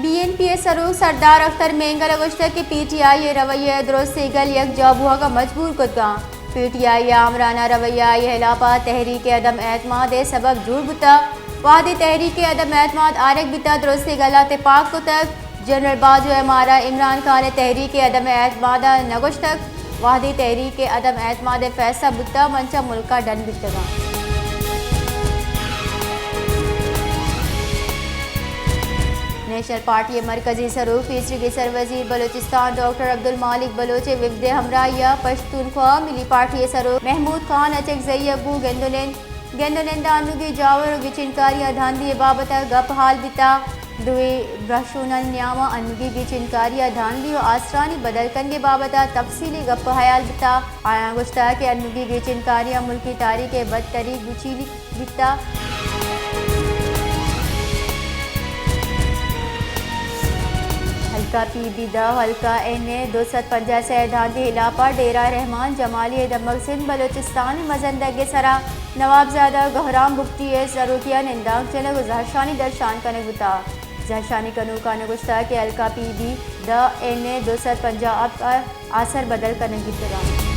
پی N P ءِ سروک سردار اختر مینگل ءَ گوشتگ کہ پی ٹی آئی ءِ رویہ ءِ درستیں گل یکجاہ بوھگ ءَ مجبور کتگ اَنت۔ پی ٹی آئی ءِ آمرانہ رویہ ءِ ہلاپ ءَ تحریک عدم اعتماد ءِ سبب جوڑ بوتگ۔ وھدے تحریک عدم اعتماد آرگ بیتگ، درستیں گل ءَ تپاک کتگ۔ جنرل باجوہ ءَ مارا عمران خان ءِ تحریک عدم اعتماد ءَ نہ گوشتگ۔ وھدے تحریک عدم اعتماد ءِ فیصلہ بوتگ، من چہ ملک ءَ ڈن بیتگ آں۔ نیشنل پارٹی ءِ مرکزی سروک، پیسریگیں سروزیر بلوچستان ڈاکٹر عبدالمالک بلوچ ءِ وفد ءِ ہمراہی ءَ پشتونخواہ ملی پارٹی ءِ سروک محمود خان اچکزئی ءَ گوں گند ءُ نند، گند ءُ نند ءَ انوگیں جاور ءُ گچینکاریاں دھاندلی ءِ بابت ءَ گپ ءُ ہال بیتگ۔ دوئیں رہشونانی نیام ءَ انوگیں گچینکاری ءِ دھاندلی ءُ آسرانی بدل کنگ ءِ بابت ءَ تفصیلی گپ ءُ ہیال بیتگ۔ آیاں گوشتگ کہ انوگیں گچینکاریاں ملکی تاریخ ءِ بدتریں گچینی بیتگ۔ حلقہ پی بی دہ، حلقہ این اے دو سد پنجاہ ءُ سئے ءِ دھاندلی ءِ ہلاپ ءَ ڈیرہ رحمان جمالی ءِ دمگ سندھ بلوچستان ءِ مزن دگ ءِ سرا نوابزادہ گوھرام بگٹی ءِ سروکی ءَ نندانک جنگ ءُ زھرشانی درشان کنگ بوتگ۔ زھرشانی کنوکاں گوشتگ کہ حلقہ پی بی دہ، این اے دو سد پنجاہ ءُ ہپت ءِ آسر بدل کنگ بیتگ اَنت۔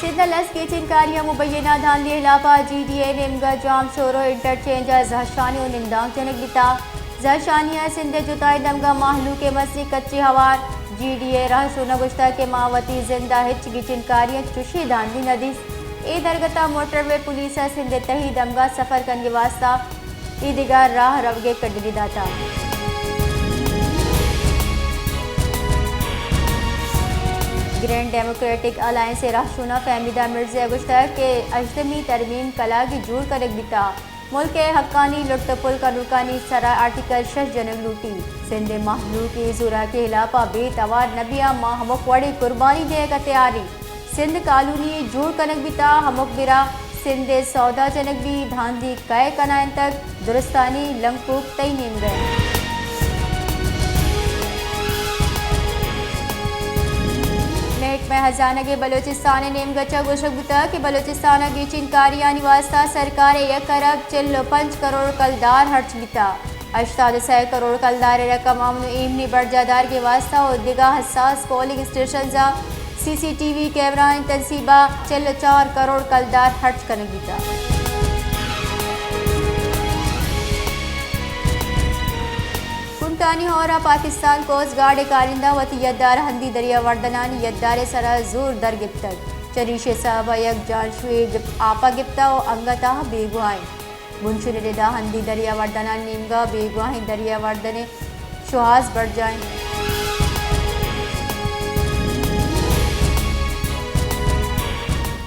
سندھ ءَ لس گچینکاریاں مبینہ دھاندلی ءِ ہلاپ ءَ جی ڈی اے ءِ نیمگ ءَ جام شورو انٹرچینج ءَ زھرشانی ءُ نندانک جنگ بیتگ۔ زھرشانی ءَ سندھ ءِ جتائیں دمگاں مہلوک ءِ مستریں کچے ہوار۔ جی ڈی اے ءِ رہشوناں گوشتگ کہ ما وتی زند ءَ ہچ گچینکاری ءِ چشیں دھاندلی نہ دیست۔ اے درگت ءَ موٹروے پولیس ءَ سندھ ءِ تہی دمگاں سفر کنگ ءِ واستہ اے دگہ راہ روگ ءِ کڈنی داتگ۔ گرینڈ ڈیموکریٹک الائنس ءِ رہشون فہمیدہ مرزا ءَ گوشتگ کہ ہژدہمی ترمیم کلاگی جوڑ کنگ بیتگ۔ ملک ءِ حقانی لٹ ءُ پل کنوکانی سرا آرٹیکل شش جنگ لوٹی۔ سندھ ءِ مہلوک اے زوراکی ءِ ہلاپ ءَ بے توار نہ بیاں، ما ہمک وڑیں قربانی دئیگ ءَ تیار ایں۔ سندھ کالونی جوڑ کنگ بیتگ، ہمک برا سندھ ءِ سودا جنگ بیت، دھاندلی کئے کنائینتگ، درستانی لنکوک تئی نیمگ ءَ۔ محکمہ ہزانگ ءِ بلوچستان ءِ نیمگ ءَ چہ گوشگ بوتگ کہ بلوچستان ءَ گیچین کاریانی واستہ سرکار ءَ یک ارب چل ءُ پنچ کروڑ کلدار ہرچ بیتگ۔ ہشتاد ءُ سئے کروڑ کلدار ءِ رقم امن ءُ ایمنی برجاہ دارگ ءِ واستہ ءُ دگہ حساس پولنگ اسٹیشنز ءَ سی سی ٹی وی کیمرہانی تنصیب ءَ چل ءُ چار کروڑ کلدار ہرچ کنگ بیتگ۔ کنٹانی ہور ءَ پاکستان کوسٹ گارڈ ءِ کارندہ وتی یدار ہندی دریا وردنانی یدار ءِ سرا زور در گپتگ۔ چریشی ءِ سبب ءَ یک جانشوئے گپ-، آپ ءَ گپتگ ءُ انگت ءَ بیگواہ انت۔ بنشون ءِ ردا ہندی دریا وردنانی نیمگ ءَ بیگواہیں دریا وردن ءِ شوہاز برجاہ انت۔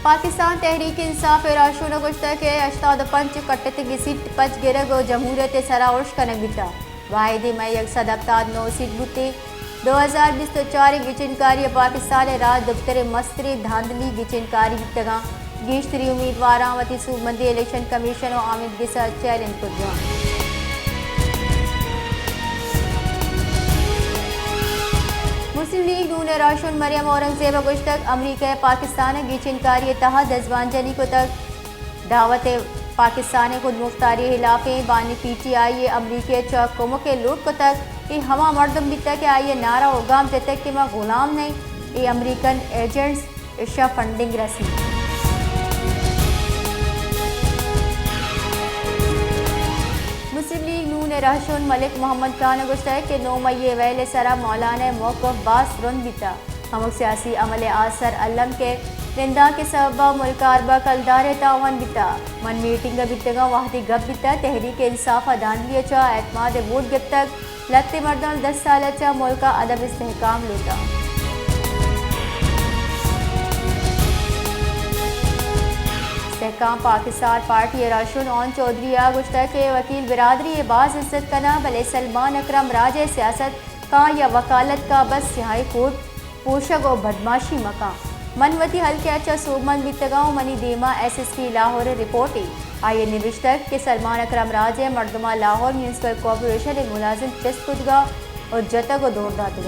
پاکستان تحریک انصاف ءِ راہشون ءَ گوشتگ کہ ہشتاد ءُ پنچ کٹتگیں سیٹ پچ گرگ ءُ جمہوریت ءِ سرا ارش کنگ بیتگ۔ واحدی مئے یک سد ہپتاد نو سیٹ بوتیں۔ دو ہزار بیست ءُ چار ءِ گچینکاری ءَ پاکستان ءِ راج دپتر ءِ مستریں دھاندلی گچینکاری بیتگاں۔ گیشتری امیدواراں وتی سوبمندی الیکشن کمیشن ءُ آمید گس ءَ چیلنج کتگاں۔ مسلم لیگ نون ءِ راہشون مریم اورنگزیب ءَ گوشتگ، امریکہ ءَ پاکستان ءَ گچینکاری ءِ تہا دزبان جنی کتگ۔ دعوت ءِ پاکستان ءِ خودمختاری ءِ ہلاپیں بانی پی ٹی آئی ءَ امریکہ ءَ چہ کمک ءِ لوٹ کتگ۔ اے ہما مردم بیتگ کہ آئی ءَ نعرہ ءُ گام جتگ کہ ما غلام نہ ایں، اے امریکن ایجنٹس، اشاں فنڈنگ رسیت۔ مسلم لیگ نون ءِ راہشون ملک محمد خان ءَ گوشتگ کہ نو مئی ءِ ویل ءِ سرا مولانا ءِ موقف باز ترند بیتگ۔ ہمک سیاسی عمل ءِ آسر الم کہ نندانک ءِ سبب ءَ ملک ءَ ارباں کلدار ءِ تاوان بیتگ۔ من میٹنگ ءَ بیتگاں، وہدے گپ بیتگ، تحریک انصاف ءَ دھاندلی ءَ چہ اعتماد ءِ ووٹ گپتگ، لھتیں مردم دس سال ءَ چہ ملک ءَ عدم استحکام لوٹاں۔ استحکام پاکستان پارٹی ءِ راہشون اون چوہدری ءَ گوشتگ کہ وکیل برادری ءَ باز عزت کناں، بلے سلمان اکرم راج ءِ سیاست کاں یا وکالت کاں، بس سیاہیں کوٹ پوشگ ءُ بدماشی مکن۔ من وتی ہلکے ءَ چہ سوبمند بیتگاں ءُ منی دیما ایس ایس پی لاہور ءِ رپورٹے۔ آئی ءَ نبشتگ کہ سلمان اکرم راج ءِ مردماں لاہور میونسپل کارپوریشن ءِ ملازم چست کتگ ءُ جتگ ءُ دور داتگ۔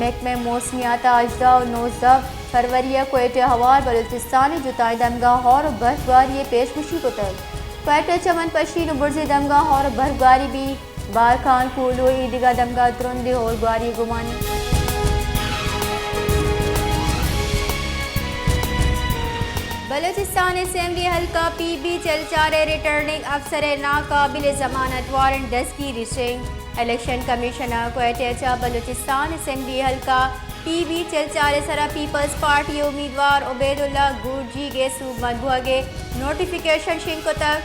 محکمہ موسمیات ءَ ہژدہ ءُ نوزدہ فروری ء کوئٹہ ء ہوار بلوچستان ء جتائیں دمگاں ہور ء برفگواری ء پیشگوشی کتگ۔ کوئٹہ ء چمن پشین ء برزی دمگاں ہور ء برفگواری بیت۔ بارکھان، کولو ء ایدگہ دمگاں ترندیں ہورگواری ء گمان۔ بلوچستان اسمبلی حلقہ پی بی چل چار ء ریٹرننگ افسر ء ناقابل ضمانت وارنٹ دستگیری شنگ۔ الیکشن کمیشن ء کوئٹہ ء چہ بلوچستان اسمبلی حلقہ پی بی چل چار ء سرا پیپلز پارٹی ء امیدوار عبید اللہ گورجیگ ء سوبمند بوہگ ء نوٹیفکیشن شنگ کتگ۔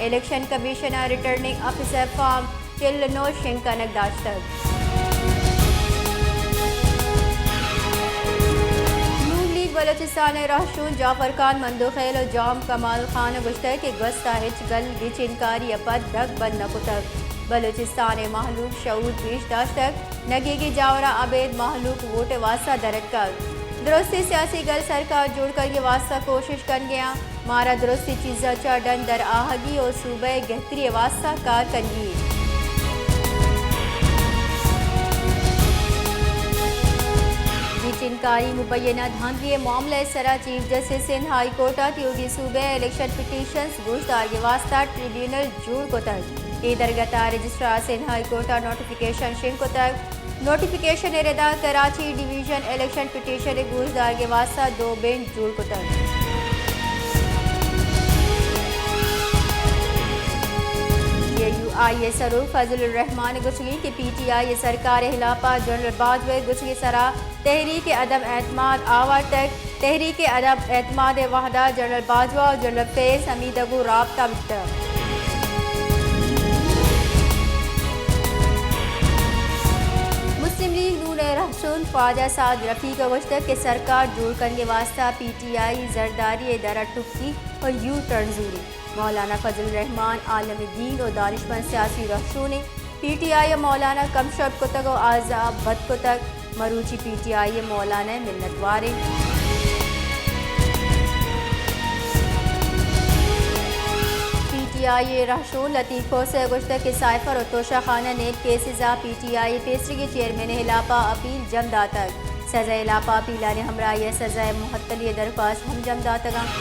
الیکشن کمیشن ء ریٹرننگ آفیسر فارم چل ء نو شنگ کنگ داشتگ۔ نون لیگ بلوچستان ء رہشون جعفر خان مندوخیل ء جام کمال خان ء گوشتگ کہ گوست ء ہچ گل گچینکاری ء پد دگ بند نہ کتگ۔ بلوچستان ء مہلوک شعور پیش داشتگ، نگیگی جاور ء ابید مہلوک ووٹ ء واستہ در اتکگ۔ درستیں سیاسی گل سرکار جوڑ کنگ ء واستہ کوشش کنگ ء آں۔ مارا درستیں چیزاں چہ ڈن در آہگی ء صوبہ ء گہتری ء واستہ کار کنگی۔ گچینکاری مبینہ دھاندلی ء معاملہ ء سرا chief justice Sindh high court ء تیوگی صوبہ ء الیکشن پٹیشنز گوشدارگ ء واستہ ٹریبیونل جوڑ کتگ۔ اے درگت ء رجسٹرار سندھ ہائی کورٹ ء نوٹیفکیشن شنگ کتگ۔ نوٹیفکیشن ء ردا کراچی ڈویژن الیکشن پٹیشن ء گوشدارگ ء واستہ دو بینچ جوڑ کتگ۔ پی ٹی آئی ء سروک فضل الرحمان ء گوشگی کہ پی ٹی آئی ء سرکار ء ہلاپ ء جنرل باجوہ ء گوشگ ء سرا تحریک عدم اعتماد آورتگ۔ تحریک عدم اعتماد ء وہدا جنرل باجوہ ء جنرل فیض حمید ء گوں رابطہ بیتگ۔ مسلم لیگ نون ء رہشون خواجہ سعد رفیق ء گوشتگ کہ سرکار جوڑ کنگ ء واستہ پی ٹی آئی زرداری ء در ء ٹکی ء یو ٹرن زوری۔ مولانا فضل الرحمان عالم دین ء دانشمند سیاسی رہشونے۔ پی ٹی آئی ء مولانا کمشپ کتگ ء آزا بد کتگ۔ مروچی پی ٹی آئی ء مولانا ء منتوار انت۔ پی ٹی آئی ء رہشون لطیف کھوسہ ء گوشتگ کہ سائفر ء توشہ خانہ نیب کیسز ء پی ٹی آئی ء پیسریگیں چیئرمین ء ہلاپ ء اپیل جم داتگ۔ سزا ء ہلاپ ء اپیلانی ہمراہی ء سزا ء معطلی ء درخواست ہم جم داتگ انت۔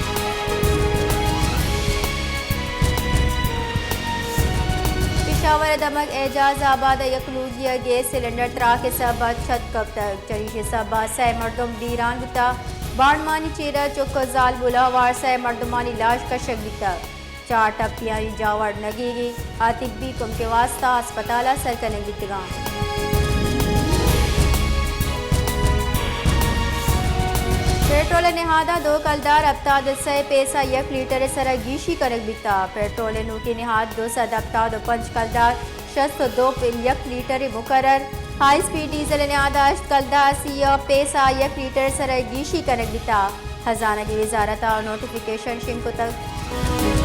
پشاور ء دمگ اعجاز آباد ء یک لوگی ء گیس سلنڈر تراک ء سبب ء چت کپتگ۔ چریشی ء سبب ء سئے مردم بیران بوتگ۔ بانڈمانی چیر ء چک ء زالبول ء ہوار سئے مردمانی لاش کشگ بیتگ۔ چار ٹپیانی جاور نگیگی ء طبی کمک ء واستہ ہسپتال ء سر کنگ بیتگاں۔ پٹرول ء نہاداں دو کلدار ہپتاد ء سئے پیسہ یک لیٹر ء سرا گیشی کنگ بیتگ۔ پٹرول ء نوکیں نہاد دو سد ہپتاد ء پنچ کلدار شست ء دو پن یک لیٹر ء مقرر۔ ہائی اسپیڈ ڈیزل ء نہاد ء ہشت کلدار سی ء پیسہ یک لیٹر ء سرا گیشی کنگ بیتگ۔ خزانگی وزارت ء نوٹیفکیشن شنگ کتگ۔